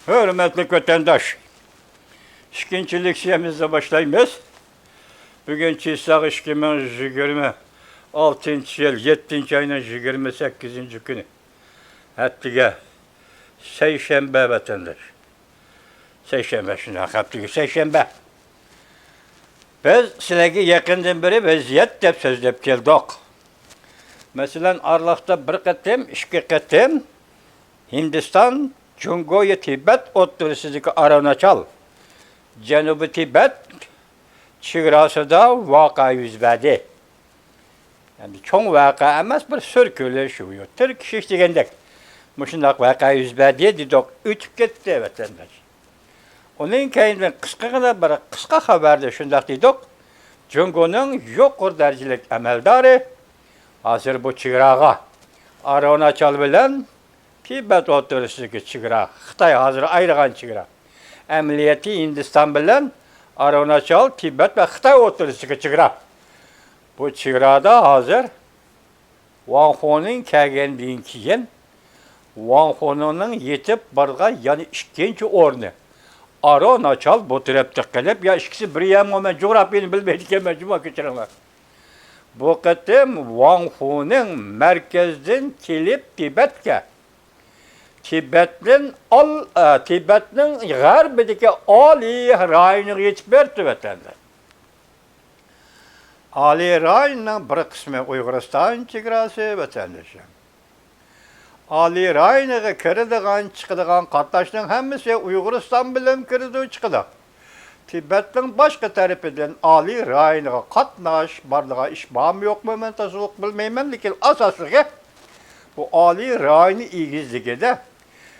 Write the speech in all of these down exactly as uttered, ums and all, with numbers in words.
ھۆرمەتلىك ۋەتەنداش، ئىككىنچى لېكسىيەمىزنى باشلايمىز. بۈگۈن چىساغ ئىككى مىڭ يىگىرمە ئالتىنچى يىل يەتتىنچى ئاينىڭ يىگىرمە سەككىزىنچى كۈنى. ھەپتىگە سەيشەنبە ۋەتەنداش. سەيشەنبە، شۇنداق، ھەپتىگە سەيشەنبە. بىز سىلەرگە يېقىندىن بېرى ۋەزىيەت دەپ سۆزلەپ كەلدۇق. مەسىلەن، ئارىلىقتا بىر قېتىم، ئىككى قېتىم ھىندىستان، جۇڭگو ۋە تىبەت ئوتتۇرىسىدىكى ئارۇناچال، جەنۇبىي تىبەت چېگراسىدا ۋەقە يۈز بەردى. ئەمدى چوڭ ۋەقە ئەمەس، بىر سۈركىلىش، تىركىشىش دېگەندەك. مۇشۇنداق ۋەقە يۈز بەردى دېدۇق، ئۆتۈپ كەتتى ۋەتەنداش. ئۇنىڭ كەينىدىن قىسقىغىنە بىر قىسقا خەۋەردە شۇنداق دېدۇق، جۇڭگونىڭ يۇقىرى دەرىجىلىك ئەمەلدارى ھازىر بۇ چېگراغا، ئارۇناچال بىلەن تىبەت ئوتتۇرىسىدىكى چېگرا، خىتاي ھازىر ئايرىغان چېگرا. ئەمەلىيەتتە ھىندىستان بىلەن ئارۇناچال، تىبەت ۋە خىتاي ئوتتۇرىسىدىكى چېگرا. بۇ چېگرادا ھازىر ۋاڭ خۇنىڭ كەلگەندىن كېيىن، ۋاڭ خۇنىڭنىڭ يېتىپ بارغان يەنە ئىككىنچى ئورنى. ئارۇناچال بۇ تەرەپتە قېلىپ، يا ئىككىسى بىر يەرمۇ، مەن جۇغراپىيىنى بىلمەيدىكەنمەن، جۇما كەچۈرۈڭلار. بۇ قېتىم ۋاڭ خۇنىڭ مەركەزدىن كېلىپ تىبەتكە، تىبەتتىن ئال-، ئە، تىبەتنىڭ غەربىدىكى ئالىي رايونىغا يېتىپ بېرىپتۇ ۋەتەندە. ئالىي رايوننىڭ بىر قىسمى ئۇيغۇرىستان چېگراسى ۋەتەندىشىم. ئالىي رايونىغا كىرىدىغان، چىقىدىغان قاتناشنىڭ ھەممىسى ئۇيغۇرىستان بىلەن كىرىدۇ، چىقىدۇ. تىبەتنىڭ باشقا تەرىپىدىن ئالىي رايونىغا قاتناش، بارىدىغان ئىش بارمۇ يوقمۇ، مەن تازىلىق بىلمەيمەن، لېكىن ئاساسلىقى بۇ ئالىي رايونى ئېگىزلىكىدە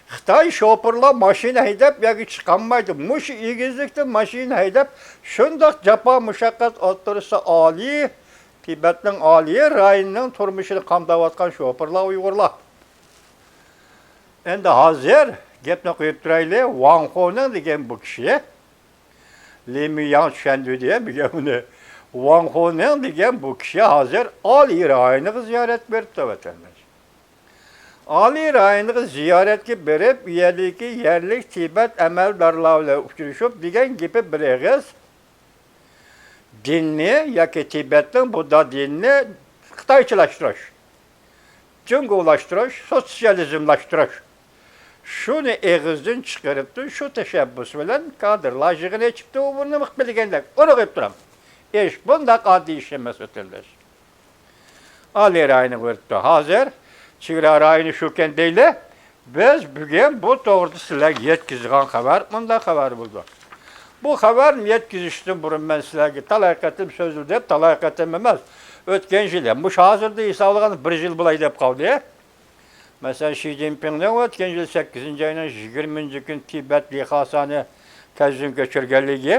خىتاي شوپۇرلار ماشىنا ھەيدەپ ياكى چىقالمايدۇ. مۇشۇ ئېگىزلىكتە ماشىنا ھەيدەپ، شۇنداق جاپا مۇشەققەت ئوتتۇرىسىدا ئالىي، تىبەتنىڭ ئالىي رايونىنىڭ تۇرمۇشىنى قامداۋاتقان شوپۇرلار ئۇيغۇرلار. ئەمدى ھازىر گەپنى قويۇپ تۇرايلى، ۋاڭ خۇنىڭ دېگەن بۇ كىشى، لى ميۇياڭ چۈشەندۈردى بۈگۈن ئۇنى. ۋاڭ خۇنىڭ دېگەن بۇ كىشى ھازىر ئالىي رايونىغا زىيارەت بېرىپتۇ، ۋەتەنداش. ئالىي رايونىغا زىيارەتكە بېرىپ، ئۇ يەردىكى يەرلىك تىبەت ئەمەلدارلار بىلەن ئۇچرىشىپ دېگەن گېپى بىر ئېغىز، دىننى ياكى تىبەتنىڭ بۇددا دىنىنى خىتايچىلاشتۇرۇش، جۇڭگولاشتۇرۇش، سوتسىيالىزملاشتۇرۇش. شۇنى ئېغىزدىن چىقىرىپتۇ، شۇ تەشەببۇس بىلەن كادىرلار يىغىنى ئېچىپتۇ، ئۇ بۇرنى مىق بىلگەندەك ئۇرۇق ئېيتىپ تۇرام. ئىش بۇنداق ئاددىي ئىش ئەمەس، ۋەتەنداش. ئالىي رايونىغا بېرىپتۇ. ھازىر چېگرا رايونى شۇكەن دەيلى. بىز بۈگۈن بۇ توغرىدا سىلەرگە يەتكۈزىدىغان خەۋەر مۇنداق خەۋەر بولىدۇ. بۇ خەۋەرنى يەتكۈزۈشتىن بۇرۇن مەن سىلەرگە تالاي قېتىم سۆزلىدىم، تالاي قېتىم ئەمەس، ئۆتكەن يىلى، مۇشۇ ھازىردا ھېسابلىغاندا بىر يىل بولاي دەپ قالدى. مەسىلەن، شى جىنپىڭنىڭ ئۆتكەن يىل سەككىزىنچى ئاينىڭ يىگىرمىنچى كۈنى تىبەت لىخاسانى كەزدىن كۆچۈرگەنلىكى،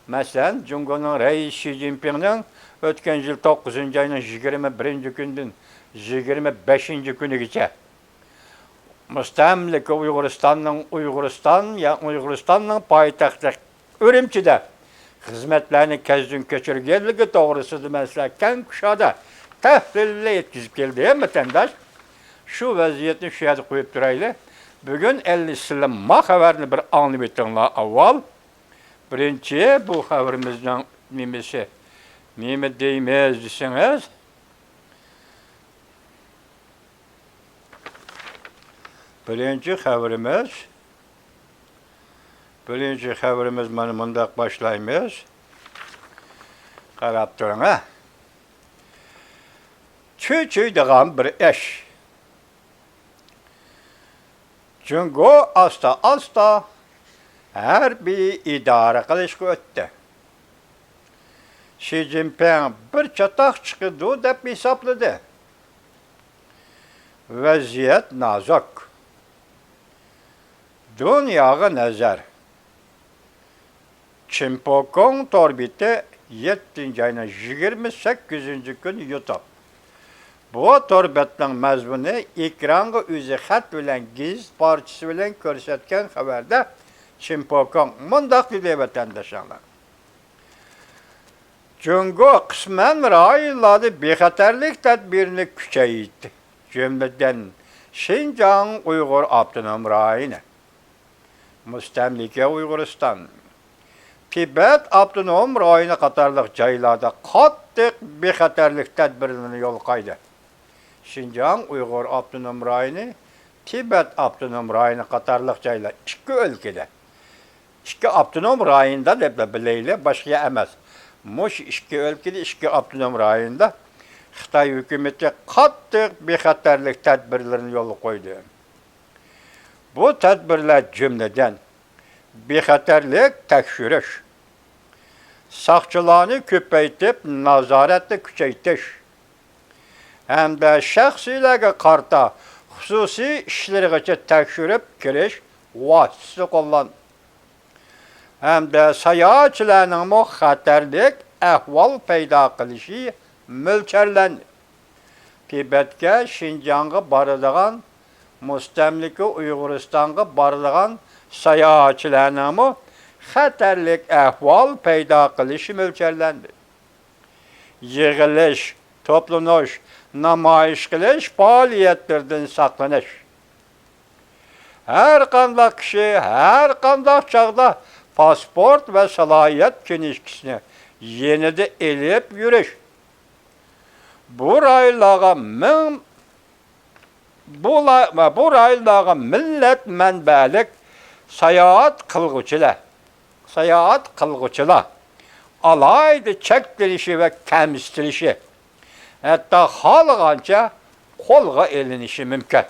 مەسىلەن، جۇڭگونىڭ رەئىسى شى جىنپىڭنىڭ ئۆتكەن يىل توققۇزىنچى ئاينىڭ يىگىرمە بىرىنچى كۈنىدىن يىگىرمە بەشىنچى كۈنىگىچە مۇستەملىكە ئۇيغۇرىستاننىڭ، ئۇيغۇرىستان، يا ئۇيغۇرىستاننىڭ پايتەختى ئۈرۈمچىدە خىزمەتلەرنى كەزدىن كەچۈرگەنلىكى توغرىسىدا مەن سىلەرگە كەڭ كۇشادە تەھلىلنى يەتكۈزۈپ كەلدىم، ۋەتەنداش. شۇ ۋەزىيەتنى شۇ يەردە قويۇپ تۇرايلى. بۈگۈن ئەللىسىلىم ما خەۋەرنى بىر ئاڭلىۋېتىڭلار ئاۋۋال. بىرىنچى، بۇ خەۋىرىمىزنىڭ نېمىسى، نېمە دەيمىز دېسىڭىز، بىرىنچى خەۋىرىمىز، بىرىنچى خەۋىرىمىز مانا مۇنداق باشلايمىز. قاراپ تۇرۇڭ، ھە. چۈچۈيدىغان بىر ئىش. جۇڭگو ئاستا-ئاستا ھەربىي ئىدارە قىلىشقا ئۆتتى. شى جىنپىڭ بىر چاتاق چىقىدۇ دەپ ھېسابلىدى. ۋەزىيەت نازۇك. دۇنياغا نەزەر. چىنپوكوڭ تور بېتى، يەتتىنچى ئاينىڭ يىگىرمە سەككىزىنچى كۈنى يۇتۇپ. بۇ تور بەتنىڭ مەزمۇنى ئېكرانغا ئۆزى خەت بىلەن گېزىت پارچىسى بىلەن كۆرسەتكەن خەۋەردە چىنپوكوڭ مۇنداق دېدى، ۋەتەنداشلار. جۇڭگو قىسمەن رايونلاردا بىخەتەرلىك تەدبىرىنى كۈچەيتتى، جۈملىدىن شىنجاڭ ئۇيغۇر ئاپتونوم رايونى. مۇستەملىكە ئۇيغۇرىستان، تىبەت ئاپتونوم رايونى قاتارلىق جايلاردا قاتتىق بىخەتەرلىك تەدبىرلىرىنى يولغا قويدى. شىنجاڭ ئۇيغۇر ئاپتونوم رايونى، تىبەت ئاپتونوم رايونى قاتارلىق جايلار، ئىككى ئۆلكىدە، ئىككى ئاپتونوم رايوندا دەپلا بىلەيلى، باشقا يەر ئەمەس. مۇشۇ ئىككى ئۆلكىدە، ئىككى ئاپتونوم رايوندا خىتاي ھۆكۈمىتى قاتتىق بىخەتەرلىك تەدبىرلىرىنى يولغا قويدى. بۇ تەدبىرلەر، جۈملىدىن، بىخەتەرلىك تەكشۈرۈش، ساقچىلارنى كۆپەيتىپ، نازارەتنى كۈچەيتىش ھەمدە شەخسلەرگە قارىتا خۇسۇسىي ئىشلىرىغىچە تەكشۈرۈپ كىرىش ۋاسىتىسى قوللاندى. ھەمدە ساياھەتچىلەرنىڭمۇ خەتەرلىك ئەھۋال پەيدا قىلىشى مۆلچەرلەندى. تىبەتكە، شىنجاڭغا بارىدىغان، مۇستەملىكە ئۇيغۇرىستانغا بارىدىغان ساياھەتچىلەرنىڭمۇ خەتەرلىك ئەھۋال پەيدا قىلىشى مۆلچەرلەندى. يىغىلىش، توپلىنىش، نامايىش قىلىش پائالىيەتلىرىدىن ساقلىنىش. ھەر قانداق كىشى ھەر قانداق چاغدا پاسپورت ۋە سالاھىيەت كىنىشكىسىنى يېنىدا ئېلىپ يۈرۈش. بۇ رايونلارغا مىڭ، بۇ لا-، بۇ رايونلارغا مىللەت مەنبەلىك ساياھەت قىلغۇچىلار، ساياھەت قىلغۇچىلار ئالاھىدە چەكلىنىشى ۋە كەمسىتىلىشى، ھەتتا خالىغانچە قولغا ئېلىنىشى مۇمكىن.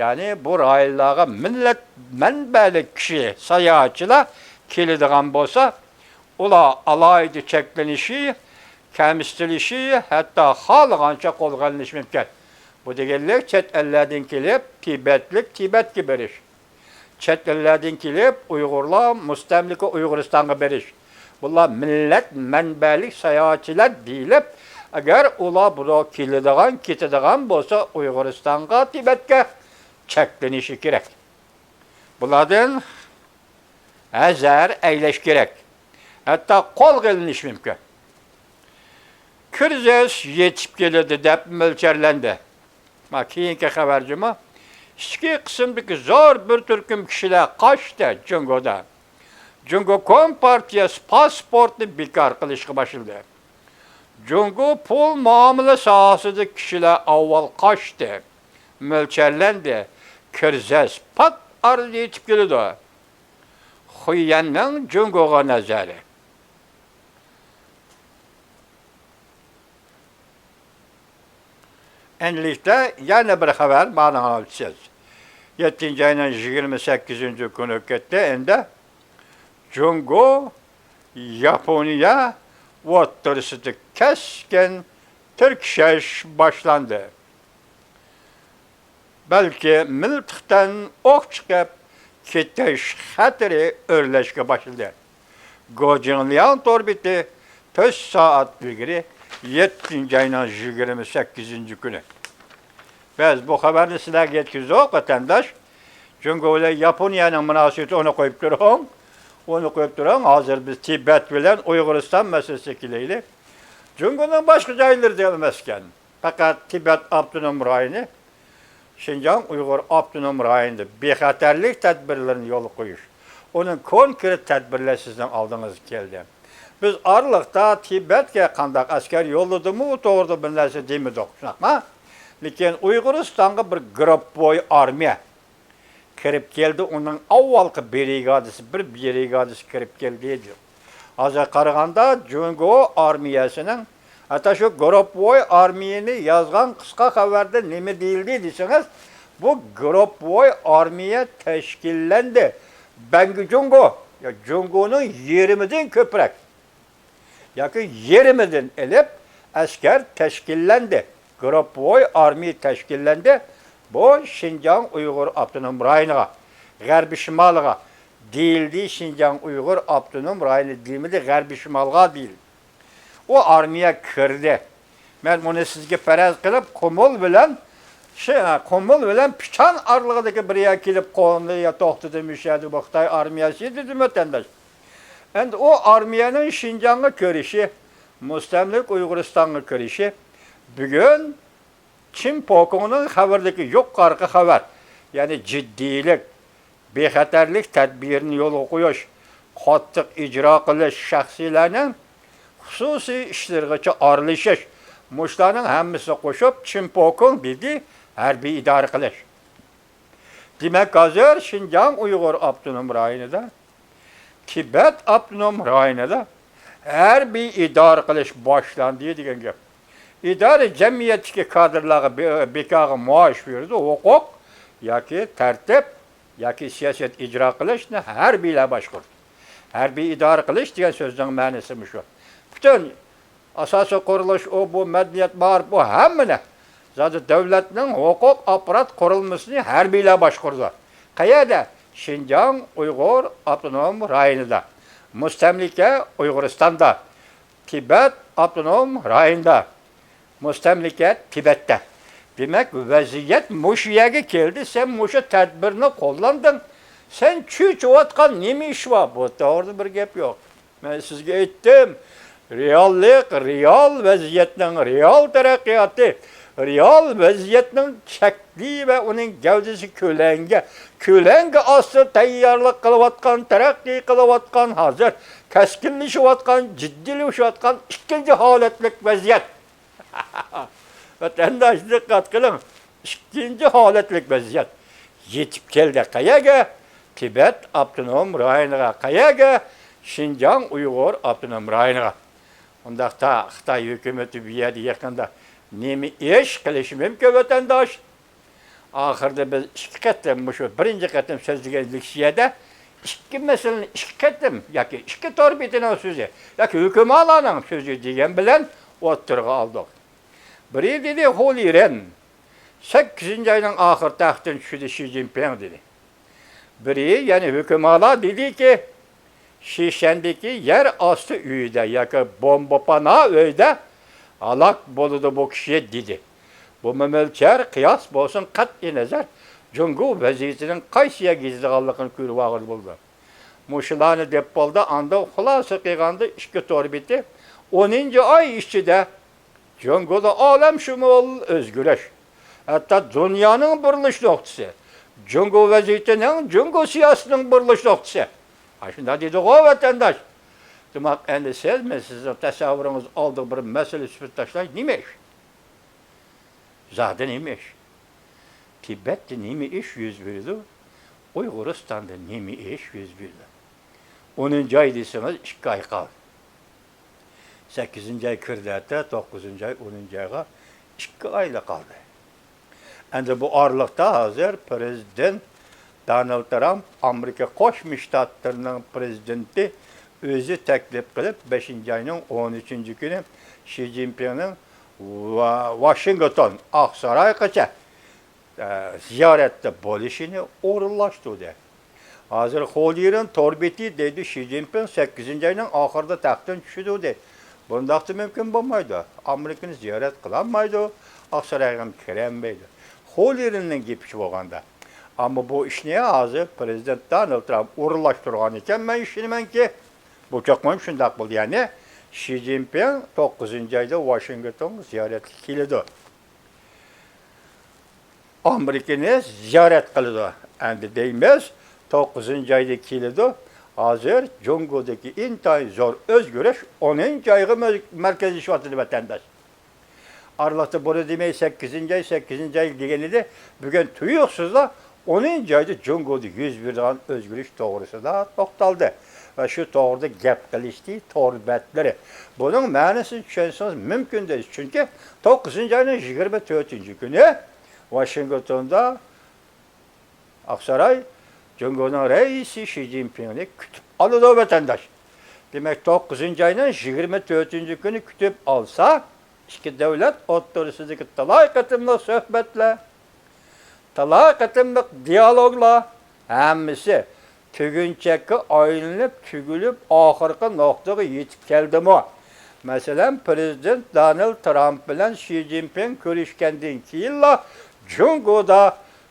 يەنى بۇ رايونلارغا مىللەت مەنبەلىك كىشى، ساياھەتچىلەر كېلىدىغان بولسا، ئۇلار ئالاھىدە چەكلىنىشى، كەمسىتىلىشى، ھەتتا خالىغانچە قولغا ئېلىنىشى مۇمكىن. بۇ دېگەنلىك، چەت ئەللەردىن كېلىپ، تىبەتلىك تىبەتكە بېرىش، چەت ئەللەردىن كېلىپ، ئۇيغۇرلار مۇستەملىكە ئۇيغۇرىستانغا بېرىش، بۇلار مىللەت مەنبەلىك ساياھەتچىلەر دېيىلىپ، ئەگەر ئۇلار بۇ كېلىدىغان، كېتىدىغان بولسا، ئۇيغۇرىستانغا، تىبەتكە چەكلىنىشى كېرەك. بۇلاردىن ھەزەر ئەيلەش كېرەك. ھەتتا قولغا ئېلىنىشى مۇمكىن. كىرىزىس يېتىپ كېلىدۇ دەپ مۆلچەرلەندى. مانا كېيىنكى خەۋەر جۇمۇ. ئىچكى قىسىمدىكى زور بىر تۈركۈم كىشىلەر قاچتى جۇڭگودا. جۇڭگو كومپارتىيەسى پاسپورتنى بىكار قىلىشقا باشلىدى. جۇڭگو پۇل مۇئامىلە ساھەسىدە كىشىلەر ئاۋۋال قاچتى. مۆلچەرلەندى. كىرىزىس پات ئارىدا يېتىپ كېلىدۇ. خۇييەننىڭ جۇڭگوغا نەزەرى. ئەنلىكتە يەنە بىر خەۋەر، مانا ئاڭلاۋاتىسىز. يەتتىنچى ئاينىڭ يىگىرمە سەككىزىنچى كۈنى كەتتى. ئەندى جۇڭگو، ياپونىيە ئوتتۇرىسىدا كەسكىن تىركىشىش باشلاندى. بەلكى مىلتىقتىن ئوق چىقىپ كېتىش خەتىرى ئۆرلەشكە باشلىدى. گو جىڭلياڭ تور بېتى تۆت سائەت ئىلگىرى، يەتتىنچى ئاينىڭ يىگىرمە سەككىزىنچى كۈنى. بىز بۇ خەۋەرنى سىلەرگە يەتكۈزدۇق، ۋەتەنداش. جۇڭگو بىلەن ياپونىيەنىڭ مۇناسىۋىتى، ئۇنى قويۇپ تۇرۇڭ. ئۇنى قويۇپ تۇرۇڭ. ھازىر بىز تىبەت بىلەن ئۇيغۇرىستان مەسىلىسىگە كېلەيلى. جۇڭگونىڭ باشقا جايلىرىدا ئەمەسكەن. پەقەت تىبەت ئاپتونوم رايونى، شىنجاڭ ئۇيغۇر ئاپتونوم رايونىدا بىخەتەرلىك تەدبىرلىرىنى يولغا قويۇش، ئۇنىڭ كونكرېت تەدبىرلەر سىزنىڭ ئالدىڭىزغا كەلدى. بىز ئارىلىقتا تىبەتكە قانداق ئەسكەر يوللىدىمۇ، ئۇ توغرىدا بىر نەرسە دېمىدۇق، شۇنداقمۇ؟ لېكىن ئۇيغۇرىستانغا بىر گۇرۇپپىۋاي ئارمىيە كىرىپ كەلدى، ئۇنىڭ ئاۋۋالقى برىگادىسى، بىر برىگادىسى كىرىپ كەلدى، دېدى. ھازىر قارىغاندا، جۇڭگو ئارمىيەسىنىڭ، ھەتتا شۇ گۇرۇپپىۋاي ئارمىيىنى يازغان قىسقا خەۋەردە نېمە دېيىلدى دېسىڭىز، بۇ گۇرۇپپىۋاي ئارمىيە تەشكىللەندى. بەڭگى جۇڭگو، يا جۇڭگونىڭ يېرىمىدىن كۆپرەك ياكى يېرىمىدىن ئېلىپ ئەسكەر تەشكىللەندى. گۇرۇپپىۋاي ئارمىيە تەشكىللەندى. بۇ شىنجاڭ ئۇيغۇر ئاپتونوم رايونىغا، غەربىي شىمالىغا دېيىلدى، شىنجاڭ ئۇيغۇر ئاپتونوم رايونى دېمىدى، غەربىي شىمالغا دېيىلدى. ئۇ ئارمىيە كىردى. مەن ئۇنى سىزگە پەرەز قىلىپ، قۇمۇل بىلەن، شى-، قۇمۇل بىلەن پىچان ئارىلىقىدىكى بىر يەرگە كېلىپ قوندى يا توختىدى، مۇشۇ يەردە بۇ خىتاي ئارمىيەسى دېدىم، ۋەتەنداش. ئەمدى ئۇ ئارمىيەنىڭ شىنجاڭغا كىرىشى، مۇستەملىكە ئۇيغۇرىستانغا كىرىشى بۈگۈن چىن پوكۇڭنىڭ خەۋىرىدىكى يۇقىرىقى خەۋەر، يەنى جىددىيلىك، بىخەتەرلىك تەدبىرىنى يولغا قويۇش، قاتتىق ئىجرا قىلىش، شەخسلەرنىڭ خۇسۇسىي ئىشلىرىغىچە ئارىلىشىش، مۇشۇلارنىڭ ھەممىسىنى قوشۇپ چىنپوكۇڭ دېدى، ھەربىي ئىدارە قىلىش. دېمەك، ھازىر شىنجاڭ ئۇيغۇر ئاپتونوم رايونىدا، تىبەت ئاپتونوم رايونىدا ھەربىي ئىدارە قىلىش باشلاندى دېگەن گەپ. ئىدارە جەمئىيەتتىكى كادىرلارغا بى-، بىكارغا مائاش بېرىدۇ، ھوقۇق ياكى تەرتىپ ياكى سىياسەت ئىجرا قىلىشنى ھەربىيلەر باشقۇرىدۇ. ھەربىي ئىدارە قىلىش دېگەن سۆزنىڭ مەنىسى مۇشۇ. پۈتۈن ئاساسىي قۇرۇلۇش، ئۇ، بۇ، مەدەنىيەت، مائارىپ، بۇ ھەممىنى زادى دۆلەتنىڭ ھوقۇق ئاپپارات قۇرۇلمىسىنى ھەربىيلەر باشقۇرىدۇ. قەيەردە؟ شىنجاڭ ئۇيغۇر ئاپتونوم رايونىدا، مۇستەملىكە ئۇيغۇرىستاندا، تىبەت ئاپتونوم رايونىدا، مۇستەملىكە تىبەتتە. دېمەك، ۋەزىيەت مۇشۇ يەرگە كەلدى، سەن مۇشۇ تەدبىرنى قوللاندىڭ. سەن چۆچۈۋاتقان نېمە ئىش بار؟ بۇ توغرىدا بىر گەپ يوق. مەن سىزگە ئېيتتىم، رېئاللىق، رېئال ۋەزىيەتنىڭ رېئال تەرەققىياتى، رېئال ۋەزىيەتنىڭ شەكلى ۋە ئۇنىڭ گەۋدىسى كۆلەڭگە، كۆلەڭگە ئاستىدا تەييارلىق قىلىۋاتقان، تەرەققىي قىلىۋاتقان، ھازىر كەسكىنلىشىۋاتقان، جىددىيلىشىۋاتقان ئىككىنچى ھالەتلىك ۋەزىيەت. ۋەتەنداش، دىققەت قىلىڭ. ئىككىنچى ھالەتلىك ۋەزىيەت يېتىپ كەلدى. قەيەرگە؟ تىبەت ئاپتونوم رايونىغا. قەيەرگە؟ شىنجاڭ ئۇيغۇر ئاپتونوم رايونىغا. ئۇنداقتا خىتاي ھۆكۈمىتى بۇ يەردە يېقىندا نېمە ئىش قىلىشى مۇمكىن، ۋەتەنداش؟ ئاخىرىدا بىز ئىككى قېتىم، مۇشۇ بىرىنچى قېتىم سۆزلىگەن لېكسىيەدە ئىككى مەسىلىنى ئىككى قېتىم ياكى ئىككى تور بېتىنىڭ سۆزى ياكى ھۆكۈمالارنىڭ سۆزى دېگەن بىلەن ئوتتۇرىغا ئالدۇق. بىرى دېدى، خۇ لىرېن سەككىزىنچى ئاينىڭ ئاخىرى تەختتىن چۈشىدۇ شى جىنپىڭ دېدى. بىرى، يەنى ھۆكۈمالار دېدىكى، شىشەندىكى يەر ئاستى ئۆيىدە ياكى بومبا پانا ئۆيدە ھالاك بولىدۇ بۇ كىشى دېدى. بۇمۇ مۆلچەر، قىياس بولسۇن، قەتئىينەزەر جۇڭگو ۋەزىيىتىنىڭ قايسى يەرگە يېتىدىغانلىقىنى كۆرۈۋالغىلى بولىدۇ. مۇشۇلارنى دەپ بولدى. ئاندىن خۇلاسە قىلغاندا ئىككى تور بېتى ئونىنچى ئاي ئىچىدە جۇڭگودا ئالەمشۇمۇل ئۆزگىرىش، ھەتتا دۇنيانىڭ بۇرۇلۇش نۇقتىسى، جۇڭگو ۋەزىيىتىنىڭ، جۇڭگو سىياسىتىنىڭ بۇرۇلۇش نۇقتىسى. ئاشۇنداق دېدىغۇ، ۋەتەنداش. دېمەك، ئەمدى سىز، مەن سىزنىڭ تەسەۋۋۇرىڭىزغا ئالدىغا بىر مەسىلە سۈپىتى تاشلاي، نېمە ئىش؟ زادى نېمە ئىش؟ تىبەتتە نېمە ئىش يۈز بېرىدۇ؟ ئۇيغۇرىستاندا نېمە ئىش يۈز بېرىدۇ؟ ئونىنچى ئاي دېسىڭىز، ئىككى ئاي قالدى. سەككىزىنچى ئاي كىردى، ھەتتا توققۇزىنچى ئاي، ئونىنچى ئايغا ئىككى ئايلا قالدى. ئەمدى بۇ ئارىلىقتا ھازىر پىرېزىدېنت دونالد ترامپ، ئامېرىكا قوشما شتاتلىرىنىڭ پىرېزىدېنتى ئۆزى تەكلىپ قىلىپ، بەشىنچى ئاينىڭ ئون ئۈچىنچى كۈنى شى جىنپىڭنىڭ ۋا-، ۋاشىنگتون، ئاقسارايغىچە، ئە، زىيارەتتە بولۇشىنى ئورۇنلاشتۇردى. ھازىر خوليېرىن تور بېتى دەيدۇ، شى جىنپىڭ سەككىزىنچى ئاينىڭ ئاخىرىدا تەختتىن چۈشىدۇ دەيدۇ. بۇنداقتا مۇمكىن بولمايدۇ. ئامېرىكىنى زىيارەت قىلالمايدۇ، ئاقسارايغا كىرەلمەيدۇ. خوليېرىننىڭ گېپى شۇ بولغاندا. ئەمما بۇ ئىشنى ھازىر پىرېزىدېنت دونالد ترامپ ئورۇنلاشتۇرغان ئىكەن، مەن ئىشىنىمەنكى، بۇ چوقۇم شۇنداق بولدى. يەنى شى جىنپىڭ توققۇزىنچى ئايدا ۋاشىنگتونغا زىيارەتكە كېلىدۇ. ئامېرىكىنى زىيارەت قىلىدۇ. ئەمدى دەيمىز، توققۇزىنچى ئايدا كېلىدۇ. ھازىر جۇڭگودىكى ئىنتايىن زور ئۆزگىرىش ئونىنچى ئايغا مەر-، مەركەزلىشىۋاتىدۇ، ۋەتەنداش. ئارىلىقتا بۇنى دېمەي، سەككىزىنچى ئاي، سەككىزىنچى ئاي دېگەن ئىدى. بۈگۈن تۇيۇقسىزلا ئونىنچى ئايدا جۇڭگودا يۈز بېرىدىغان ئۆزگىرىش توغرىسىدا توختالدى ۋە شۇ توغرىدا گەپ قىلىشتى تور بەتلىرى. بۇنىڭ مەنىسىنى چۈشەنسىڭىز مۇمكىن دەيسىز. چۈنكى توققۇزىنچى ئاينىڭ يىگىرمە تۆتىنچى كۈنى ۋاشىنگتوندا ئاقساراي جۇڭگونىڭ رەئىسى شى جىنپىڭنى كۈتۈپ ئالىدۇ، ۋەتەنداش. دېمەك، توققۇزىنچى ئاينىڭ يىگىرمە تۆتىنچى كۈنى كۈتۈپ ئالسا، ئىككى دۆلەت ئوتتۇرىسىدىكى تالاي قېتىملىق سۆھبەتلەر، تالاي قېتىملىق دىئالوگلار ھەممىسى تۈگۈنچەككە ئايلىنىپ، تۈگۈلۈپ، ئاخىرقى نۇقتىغا يېتىپ كەلدىمۇ؟ مەسىلەن، پىرېزىدېنت دونالد ترامپ بىلەن شى جىنپىڭ كۆرۈشكەندىن كېيىنلا جۇڭگودا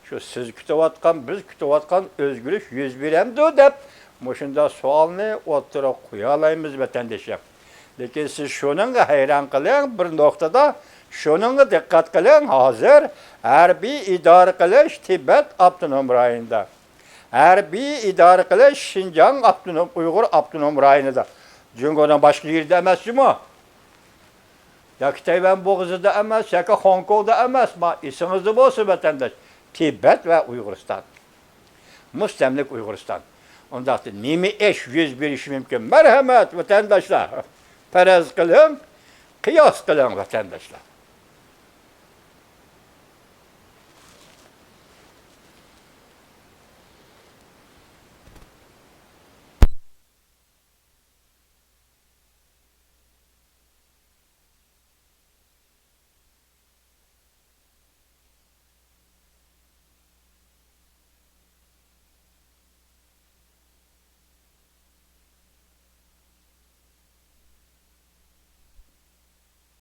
شۇ سىز كۈتۈۋاتقان، بىز كۈتۈۋاتقان ئۆزگىرىش يۈز بېرەمدۇ دەپ مۇشۇنداق سوئالنى ئوتتۇرىغا قويالايمىز، ۋەتەندىشىم. لېكىن سىز شۇنىڭغا ھەيران قېلىڭ، بىر نۇقتىدا شۇنىڭغا دىققەت قىلىڭ، ھازىر ھەربىي ئىدارە قىلىش تىبەت ئاپتونوم رايونىدا. ھەربىي ئىدارە قىلىش شىنجاڭ ئاپتونوم، ئۇيغۇر ئاپتونوم رايونىدا. جۇڭگونىڭ باشقا يېرىدە ئەمەس جۇمۇ. ياكى تەيۋەن بوغۇزىدا ئەمەس، ياكى خوڭكوڭدا ئەمەس. ما ئېسىڭىزدە بولسۇن، ۋەتەنداش. تىبەت ۋە ئۇيغۇرىستان. مۇستەملىكە ئۇيغۇرىستان. ئۇنداقتا نېمە ئىش يۈز بېرىشى مۇمكىن؟ مەرھەمەت، ۋەتەنداشلار. پەرەز قىلىڭ، قىياس قىلىڭ، ۋەتەنداشلار.